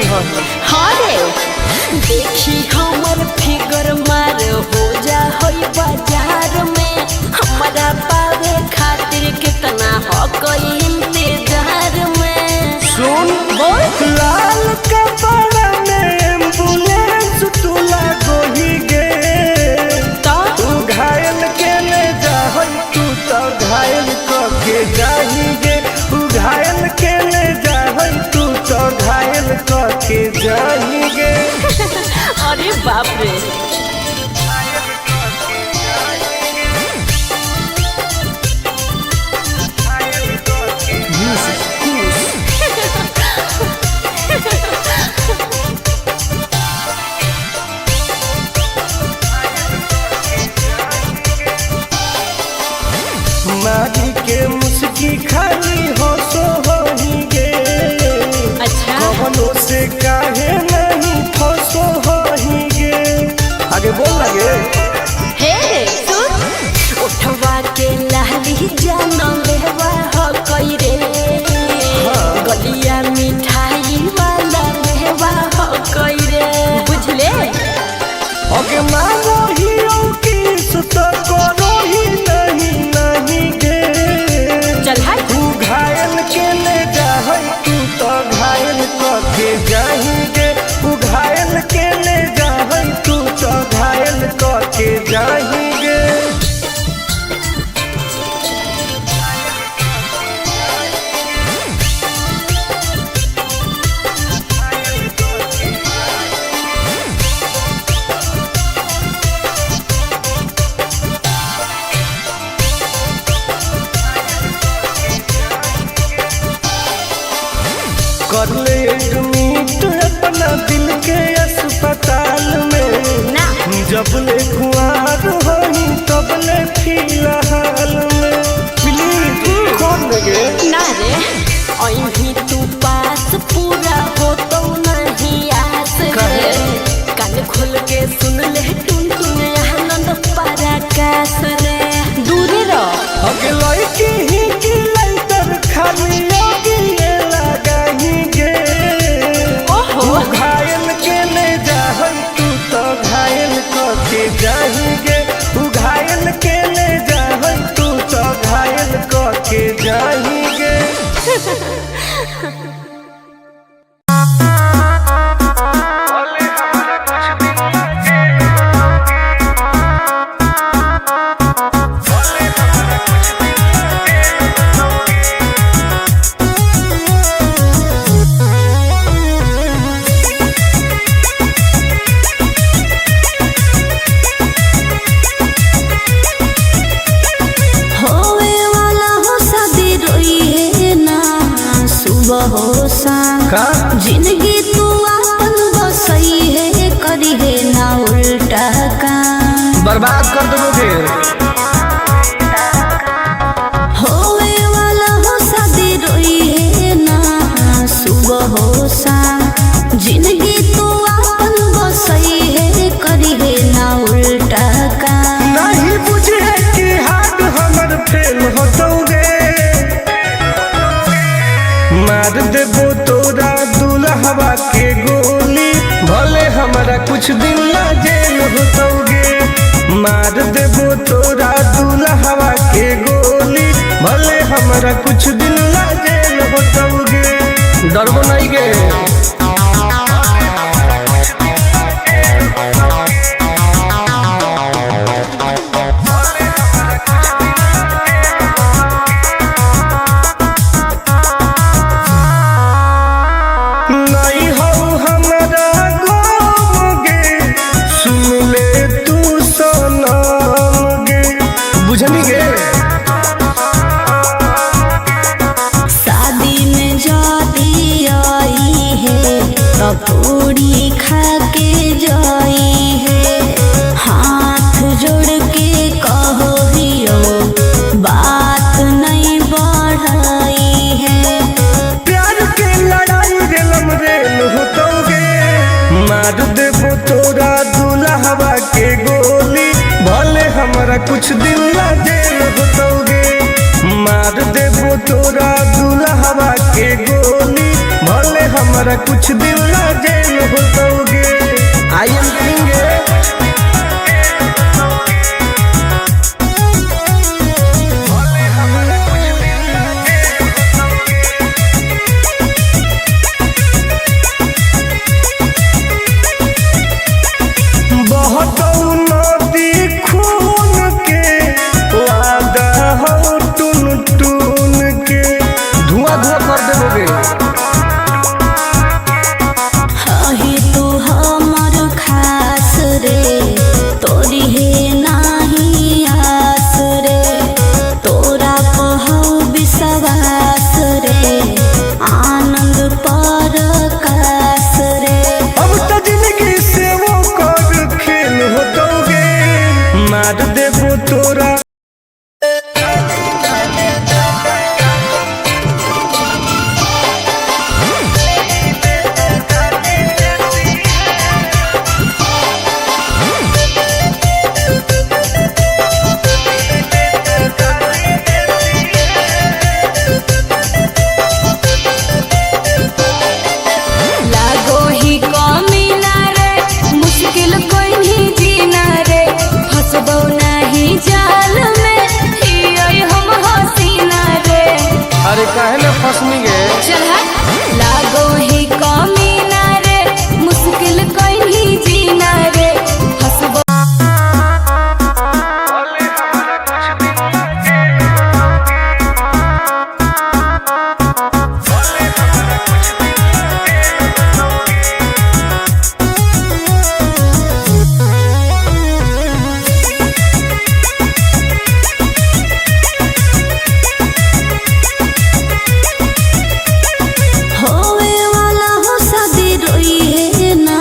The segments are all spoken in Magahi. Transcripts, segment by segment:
हो। हाँ रे, देखी हमर फिगर मार हो जा होई बाजार में। हमरा पावे खातिर कितना हो कोई इंतजार में। सुन, बोल। लाल कपड़ा में एम्बुलेंस तू लागोही गे। तो तू घायल के ले जाहई, तू तो घायल क के जाही गे। तू घायल के ले जाहई, तू तो घायल क के जाही गे। अरे बाप रे। मारी के मुस्की खाली हो सो होही गे। अच्छा। कवनो से काहे नहीं फसो होही गे। आगे बोल लगे। हे सुन, उठवा के लाली जान लेवा हो कई रे। गलिया मिठाई वाला लेवा हो कई रे, बुझले। ओके मानो ही किस तो करो ही नहीं नहीं गे। चल हट। तू घायल के ले जाहई, तू तो घायल क के जाही गे। तू घायल के ले जाहई, तू तो घायल क के जाही गे। कर ले एडमिट अपना दिल के अस्पताल में। ना। जब ले कुआर होही तब ले फिलहाल में। प्लीज कौन लगे। ना रे, अही तू पास पूरा हो तो नहीं आस रे। कान खोल के सुन ले टुन टुन आनंद पराकाश रे। दूरे रह। अगे लड़की ही की लाइटर खाली लगी लगाही गे। ओहो। तू घायल के ले जाहई, तू तो घायल क के जाही गे। तू घायल के ले जाहई, तू तो घायल क के जाही गे। होवे वाला हो शादी रोई है ना सुबह हो शाम। का? जिंदगी तू अपन बसई है, करी है ना उल्टा काम। बर्बाद कर देबो फिर। होवे वाला हो शादी रोई है ना सुबह हो शाम। जिंदगी तू अपन बसई है, करी है ना उल्टा काम। नहीं बुझे कि हाथ हमर फेल होतौगे। मार देबो तोरा दुल्हवा के गोली, भले हमरा कुछ दिन ला जेल होतौगे। मार देबो तोरा दुल्हवा के गोली, भले हमरा कुछ दिन ला जेल होतौगे। डरबो नहीं गे। नहीं हो हमरा गम गे, सुन ले तू सनम गे। बुझनी गे। शादी में जाती आई है तो पूरी खा के जाई है। हाथ जोड़ के कहो हियो बात नहीं बढ़ाई है। प्यार के लड़ाई रेलम रेल होतौगे। मार देबो तोरा दुल्हवा के गोली, भले हमरा कुछ दिन ला जेल होतौगे। मार देबो तोरा दुल्हवा के गोली, भले हमरा हमरा कुछ दिन ला जेल होतौगे। I am king. बहुत नदी खून के वादा हो टून टून के धुआं धुआं कर देबोगे। हही तू हमर खास रे, तोरी हे नाही आस रे, तोरा पहौ विश्वास रे, आनंद पर कास रे। अब तो जिंदगी से वो कर खेल होतौगे, मार देबो तोरा। लागो ही कमी ना रे, मुश्किल कोई नहीं जीना रे, फसबो नहीं जाल में हियै हम हसीना रे। अरे काहे ना फसनी गे? चल हट। लागो ही कमी ना रे, मुश्किल कोई नहीं जीना रे, फसबो। होवे वाला हो शादी रोई है ना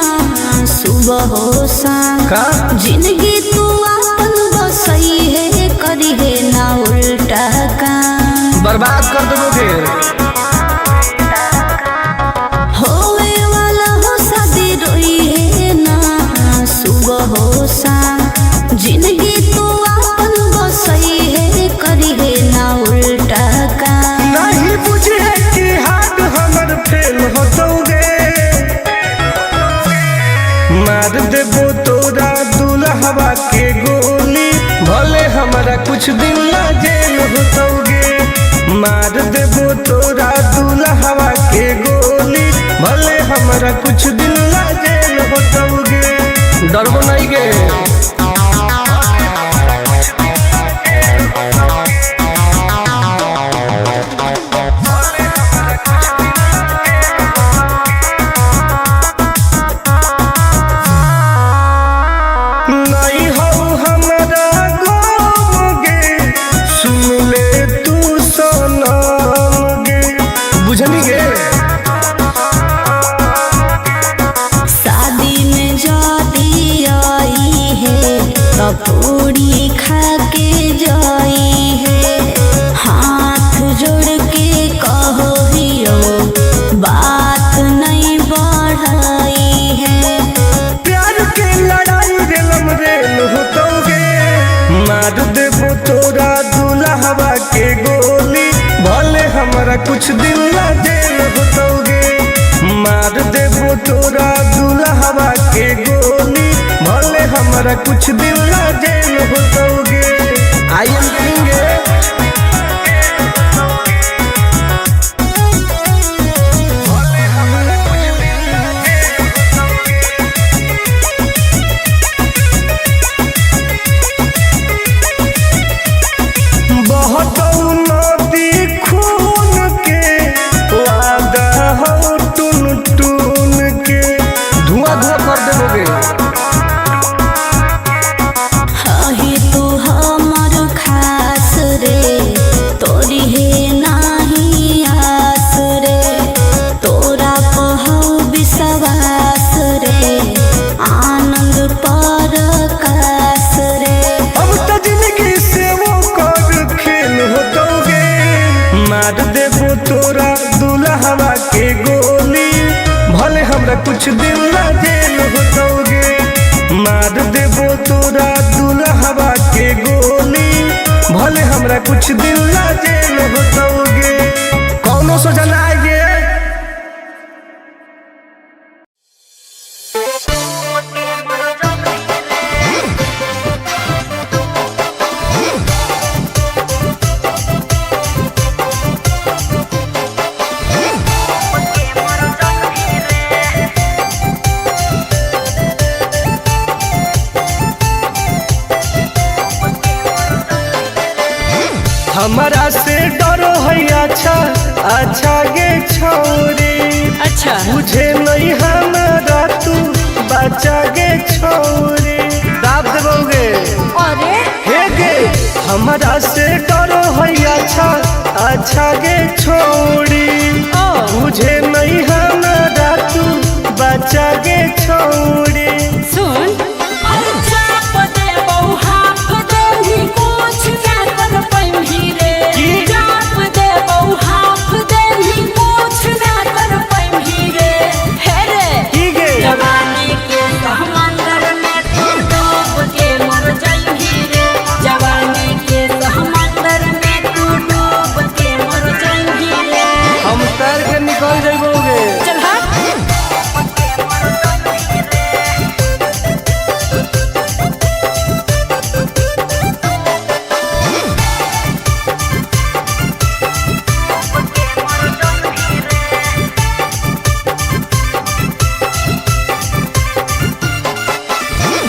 सुबह हो शाम, का? जिंदगी तू अपन बसई है, करी है ना उल्टा काम। बर्बाद कर देबोगे। होवे वाला हो शादी रोई है ना सुबह हो शाम, जिंदगी तू अपन बसई है, करी है ना उल्टा काम। नहीं बुझे कि हाथ हमर फेल होतौगे, मार देबो तोरा दुल्हवा के गोली, भले हमरा कुछ दिन ला जेल होतौगे। मार देबो तोरा दुल्हवा के गोली, भले हमरा कुछ दिन ला जेल होतौगे। डरबो नहीं गे। नहीं हो हमरा गम गे, सुन ले तू सनम गे, बुझनी गे? शादी में जाती आई है तो पूरी खा के जाई है, हाथ जोड़ के कहो हियो बात नहीं बढ़ाई है। प्यार के लड़ाई रेलम रेल होतौगे, मार देबो तोरा दुल्हवा के गोली, भले हमरा कुछ दिन ला जेल होतौगे। मार देबो तोरा दुल्हवा के गोली, भले हमरा कुछ दिन ला जेल होतौगे। I am king. बहुत नदी खून के वादा हो टून टून के धुआं धुआं कर देबोगे। हही तू हमर खास रे, तोरी हे नाही आस रे, तोरा पहौ विश्वास रे, आनंद पर कास रे। अब तो जिंदगी से वो कर खेल होतौगे, मार देबो तोरा दुल्हवा के गोली, भले हमरा कुछ दिन ला जेल होतौगे। मार देबो तोरा दुल्हवा के गोली, भले हमरा कुछ दिन ला जेल होतौगे। कौनो सोचा ना आएगे। हमारा से डरो है अच्छा अच्छा गे छौरी। अच्छा। बुझे नहीं हमारा तू बच्चा गे छौरी। दाब देबोगे। अरे हे गे हमारा से डरो है अच्छा अच्छा गे छौरी। ओ। बुझे नहीं हमारा तू बच्चा गे छौरी। सुन की? की गे? जवानी के समंदर में तू डूब के मर जाइबी रे। जवानी के समंदर में तू डूब के मर जाइबी रे। हम तैर के निकल जाबोगे। चल हट।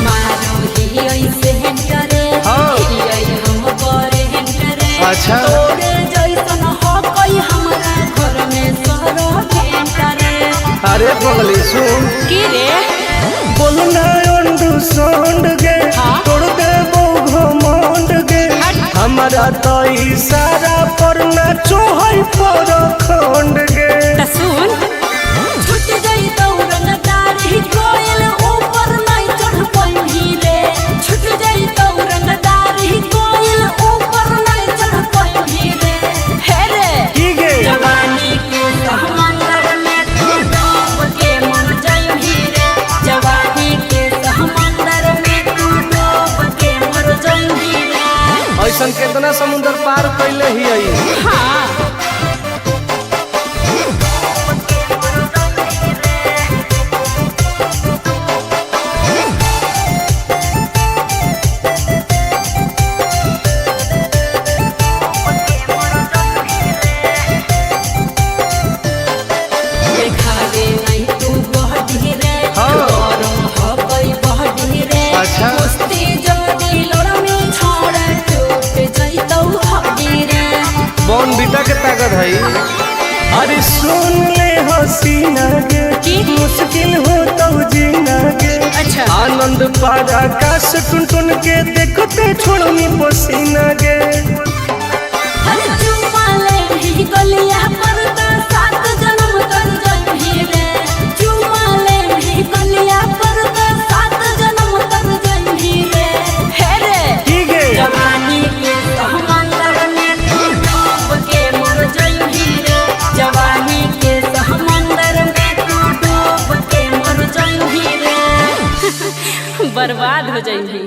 मारो ही ऐसे करे। हाँ। हियै हम करे करे। अच्छा। तोरे जैसन हो कोई हमरा घर में सरो करे। अरे पगली सुन। की रे? बोलना अंडू सोंड गे। हाँ? तोड़ दे घमंड गे। हट। हमारा तो इशारा पर नाचो है पर खंड गे। त सुन छूट गई दौरंगदारी कोयल ऊपर नहीं चढ़ पाई रे। छूट गई दौरंगदारी कोयल ऊपर नहीं चढ़ पाई रे। हे रे की गे? जवानी के समंदर में तू डूब के मर जाइबी रे। जवानी के समंदर में तू डूब के मर जाइबी रे। ऐसन केतना समुंदर पार कैले ही आई। हाँ। देखावे नहीं तू बहडी रे। हाँ। गरम हो गई बहडी रे। अच्छा। कुश्ती जदी लड़मी छोड़ टूट जइतौ हड्डी रे। बॉन बीटा के ताकत है। अरे सुन ले हसीना गे। की? मुश्किल हो तो जीना गे। अच्छा। आनंद पार आकाश टुन टुन के देखते छोड़नी पसीना गे। हर चुमा ले ही गलिया पर त सात जन्म तर जइबी रे। चुमा ले ही गलिया पर त सात जन्म तर जइबी रे। हे रे की गे? जवानी के समंदर में तू डूब के मर जाइबी रे। जवानी के समंदर में तू डूब के मर जाइबी रे। बर्बाद हो जाइबी।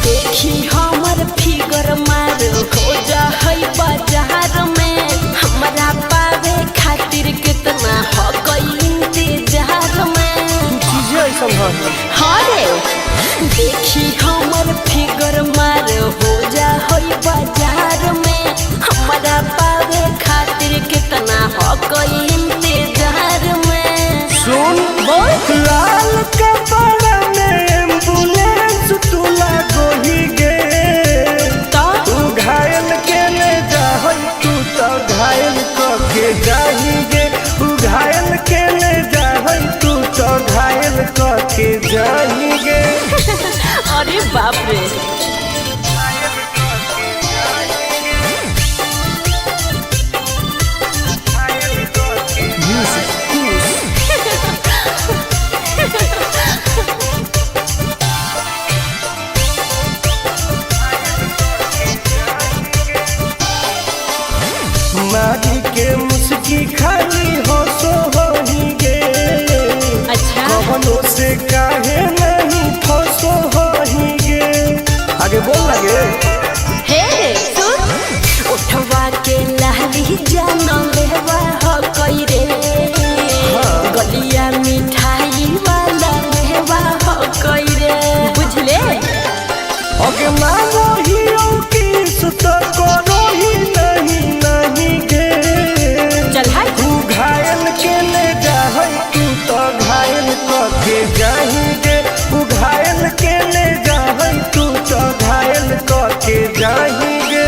देखी हमर फिगर मार हो जा है बाजार में। हमरा पावे खातिर कितना हो गई इंतजार में। चीजें ऐसन है। हाँ रे देखी हमर फिगर मार हो जा है बाजार में। हमरा पावे खातिर कितना हो गई इंतजार में। सुन बोल। लाल कपड़ा में एम्बुलेंस तू लागोही गे। तो तू घायल के ले जाहई तू तो घायल क के जाही गे। तू घायल के ले जाहई तू तो घायल क के जाही गे। अरे बाप रे। मारी के मुस्की खाली हो सो होही गे। अच्छा। कवनो से काहे नहीं फसो होही गे। आगे बोल लगे। हे सुन उठवा के लाली जान लेवा हो कई रे। हाँ। गलिया मिठाई वाला मेवा मांगो ही किस तो करो ही नहीं नहीं गे। चल हट। तू घायल के ले जाहई तू तो घायल कके जाही गे। तू घायल के ले जाहई तू तो घायल कके जाही गे।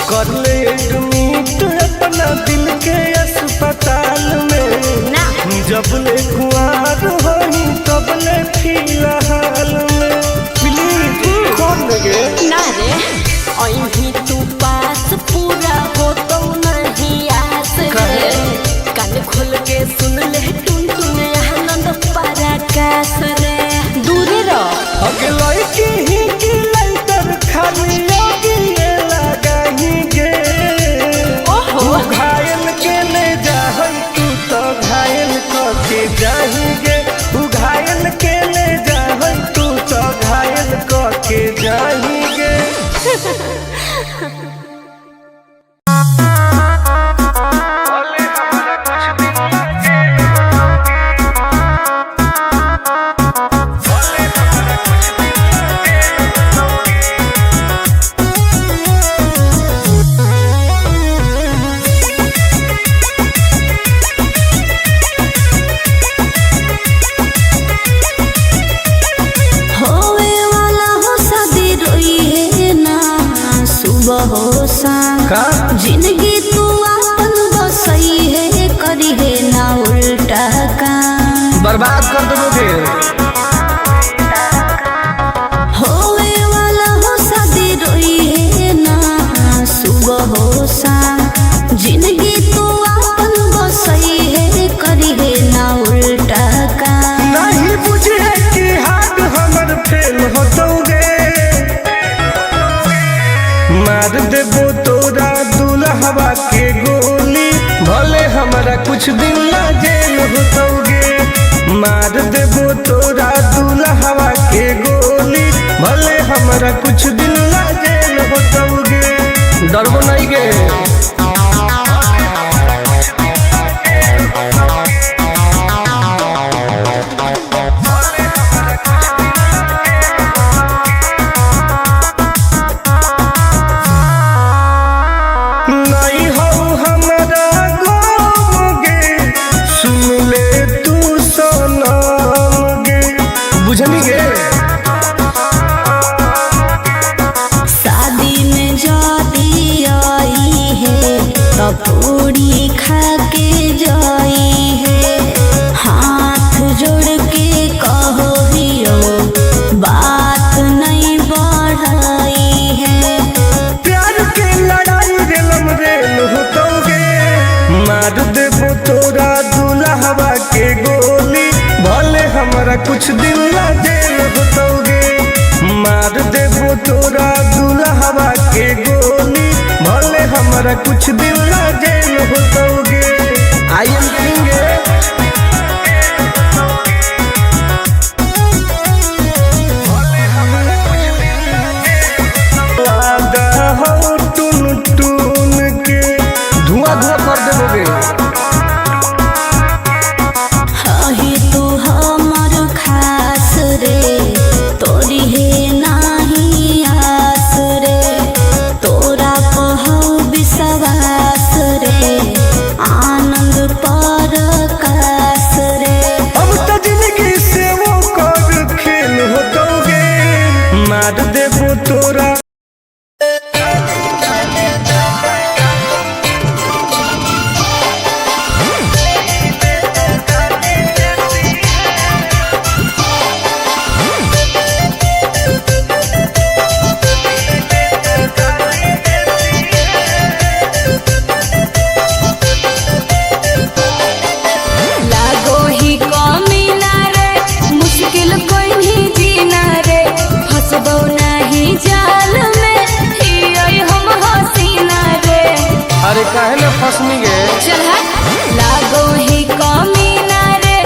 कर ले एडमिट अपना दिल के अस्पताल में। ना। जब ले कुआर होही तब ले फिलहाल में। प्लीज खोल देंगे ना रे अही तू पास पूरा हो तो नहीं आस रे। कान खोल के सुन ले टुन टुन आनंद पराकाश रे। दूर रह। अगले की ही की लाइटर खाली योगी लगाही गे। ओहो। तू घायल के ले जाहई तू तो घायल कके जाही गे। तू घायल के ले जाहई तू तो घायल कके जाही गे। होवे वाला हो शादी रोई है ना सुबह हो शाम। का? जिंदगी तू आपन बसई है करी है ना उल्टा काम। बर्बाद कर दोगे। होवे वाला हो शादी रोई है ना सुबह हो शाम। जिंदगी तू आपन बसई है करी है ना उल्टा काम। नहीं बुझे कि हाथ हमर फेल हो दोगे। मार देबो तोरा दुल्हवा के गोली भले हमरा कुछ दिन ला जेल हो दोगे। मार देबो तोरा दुल्हवा के गोली भले हमरा कुछ दिन ला जेल हो दोगे। डरबो नहीं गे। नहीं हो हमरा गम गे सुन ले तू सनम गे। बुझनी गे। शादी में जाती आई है तो पूरी खा के जाई है। हाथ जोड़ के कहो हियो बात नहीं बढ़ाई है। प्यार के लड़ाई रेलम रेल हो तोगे। मार देबो तोरा दुल्हवा के गोली भले हमरा कुछ दिन ला जेल हो तोगे। मार देबो तोरा दुल्हवा के गोली भले हमरा कुछ दिन ला जेल हो तोगे। I am king. हो टुन टुन के धुआं धुआं कर देबोगे। अही तू हमर खास रे तोरी है नाही आस रे। तोरा पहौ विश्वास रे आनंद पर कास रे। अब तो जिंदगी से वो कर खेल हो दोगे। मार देबो तोरा। लागो ही कमी ना रे मुश्किल कोई नहीं जीना रे। फसबो नहीं जाल में हियो हम हसीना रे। अरे काहे ना फसनी गे। चल हट। लागो ही कमी ना रे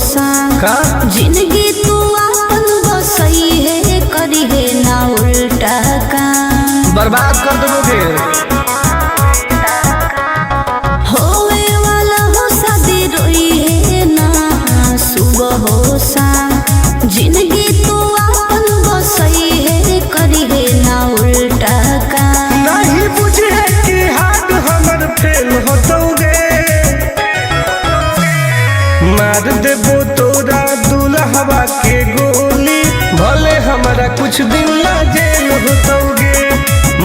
शाम। का? जिंदगी तू आपन बसई है, करी है ना उल्टा काम। बर्बाद कर देबोगे। होवे वाला हो शादी रोई है ना सुबह हो शाम। जिंदगी तू आपन बसई है, करी है ना उल्टा काम। नहीं बुझे कि हाथ हमर फेल होतौगे। मार देबो तोरा दुल्हवा के गोली, भले हमरा कुछ दिन ला जेल होतौगे।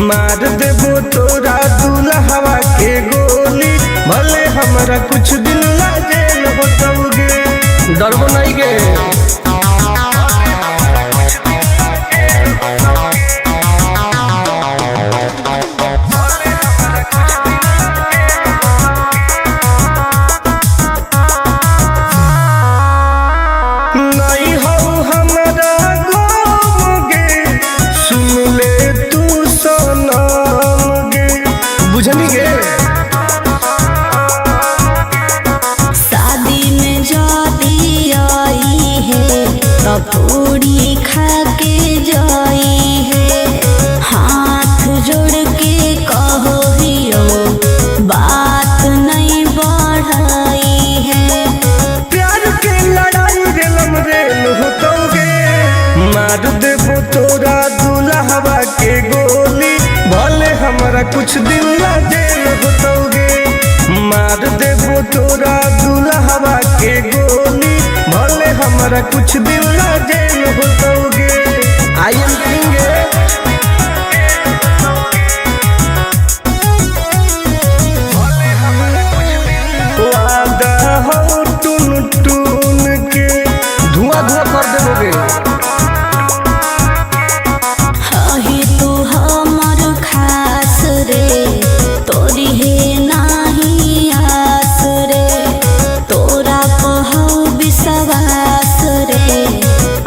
मार देबो तोरा दुल्हवा के गोली, भले हमरा कुछ दिन ला जेल होतौगे। डरबो नहीं गे। नहीं हो हमरा गम गे, सुन ले तू सनम गे। बुझनी गे? शादी में जाती आई है तो पूरी खा के जाई है। हाथ जोड़ के कहो हियो बात नहीं बढ़ाई है। प्यार के लड़ाई रेलम रेल होतौगे। मार देबो तोरा दुल्हवा के गोली, भले हमरा कुछ दिन ला जेल होतौगे। मार देबो तोरा दुल्हवा के गोली, भले हमरा कुछ दिन ला जेल होतौगे। I am king. वादा हो टुन टुन के, धुआं धुआं कर देबोगे। हही तू हमर खास रे, तोरी है नाही आस रे। तोरा पहौ विश्वास रे,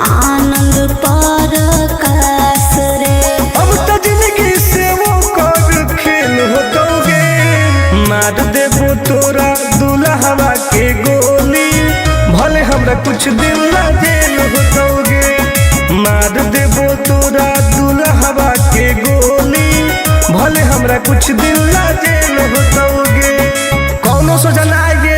आनंद पर कास रे। अब तो जिंदगी से वो कर खेल होतौगे। मार देबो तोरा दुल्हवा के गोली, भले हमरा कुछ दिन ला जेल होतौगे। मार देबो तोरा दुल्हवा के गोली, भले हमरा कुछ दिन ला जेल होतौगे। कौनो सोचा ना आएगे।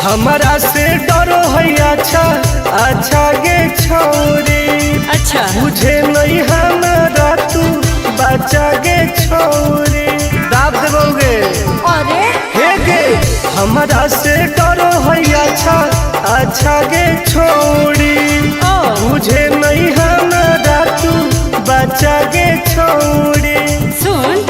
हमारा से डरो है अच्छा अच्छा गे छौरी। अच्छा। बुझे नहीं हमारा तू बच्चा गे छौरी। दाब देबोगे। अरे हे गे, हमारा से डरो है अच्छा अच्छा गे छौरी। ओ। बुझे नहीं हमारा तू बच्चा गे छौरी। सुन,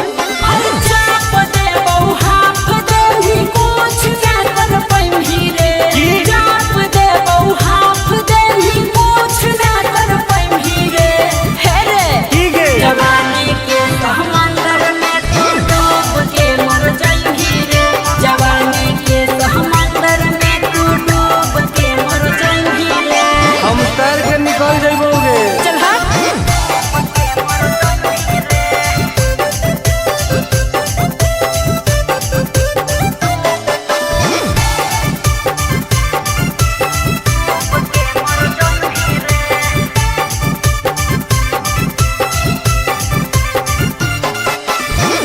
अरे चाप दे बहु हाफ दे ही कुछ ना कर पैमही रे। की? चाप दे बहु हाफ दे ही कुछ ना कर पैमही रे। हे रे की गे? जवानी के समंदर में तू डूब के मर जाइही रे। जवानी के समंदर में तू डूब के मर जाइही रे। हम तैर के निकल जाइबोगे। चल हट।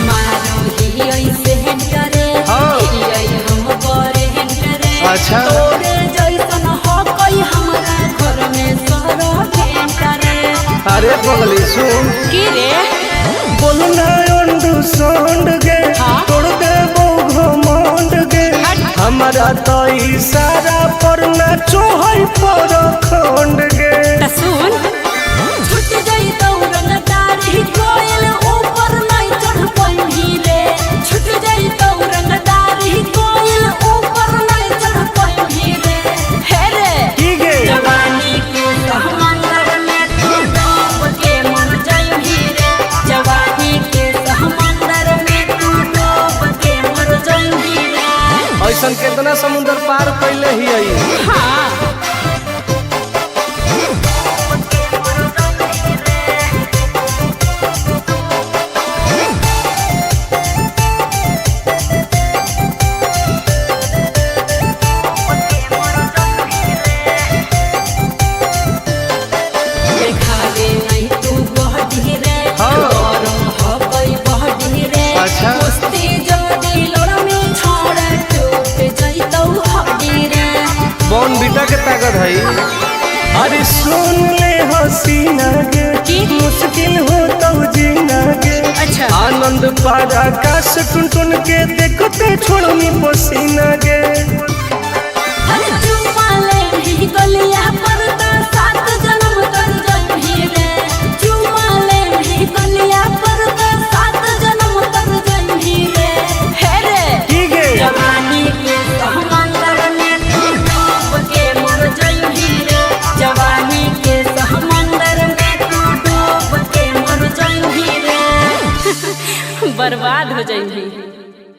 मारो ही ऐसे करे। हाँ। ही हम बड़े करे। अच्छा। तोरे जैसन हो कोई हमरा घर में सरो करे। अरे पगली सुन, की रे? बोलना अंडू सोंड गे। हाँ? तोड़ देबो घमंड गे। हट। हमारा तो इशारा पर नाचो है पर खंड गे। त सुन, छूट जाई दौड़न दाढ़ी कोयल ऊपर नहीं चढ़ पैही रे। छूट जाई दौड़न दाढ़ी कोयल ऊपर नहीं चढ़ पैही रे। हे रे की गे? जवानी के समंदर में तू डूब के मर जिला के ताकत है। अरे सुन ले हसीना गे, मुश्किल हो तो जीना गे। अच्छा। आनंद पारा काश टुन टुन के देखते छोड़नी पसीना गे।